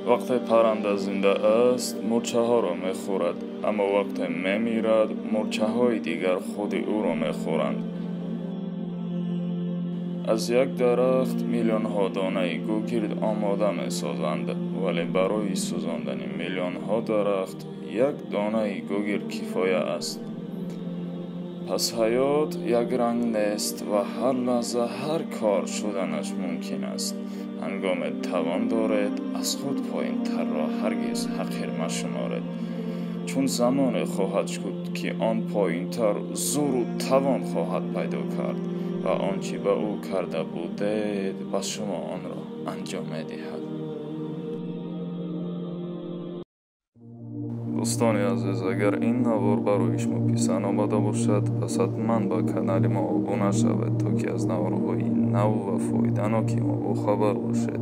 Вақте парранда зинда аст, мӯрчаҳоро мехӯрад, аммо вақте мемирад, мӯрчаҳои дигар худи ӯро мехӯранд. Аз як дарахт миллионҳо донаи гугирд омода месозанд, вале барои сӯзондани миллионҳо дарахт як донаи гугирд кифоя аст. Пас ҳаёт якранг нест ва ҳар лаҳза ҳар кор шуданаш мумкин аст. Ҳангоме тавон доред, аз худ поинтарро ҳаргиз ҳақир машуморед, чун замоне хоҳад шуд, ки он поинтар зӯру тавон хоҳад пайдо кард ва он чӣ ба ӯ карда будед, ба шумо онро анҷом медиҳад. Дӯстони азиз, агар ин навор барои шумо писанд омада бошад, пас ҳатман ба канали мо обуна шавед, то ки аз наворҳои нав ва фоиданоки мо бохабар бошед.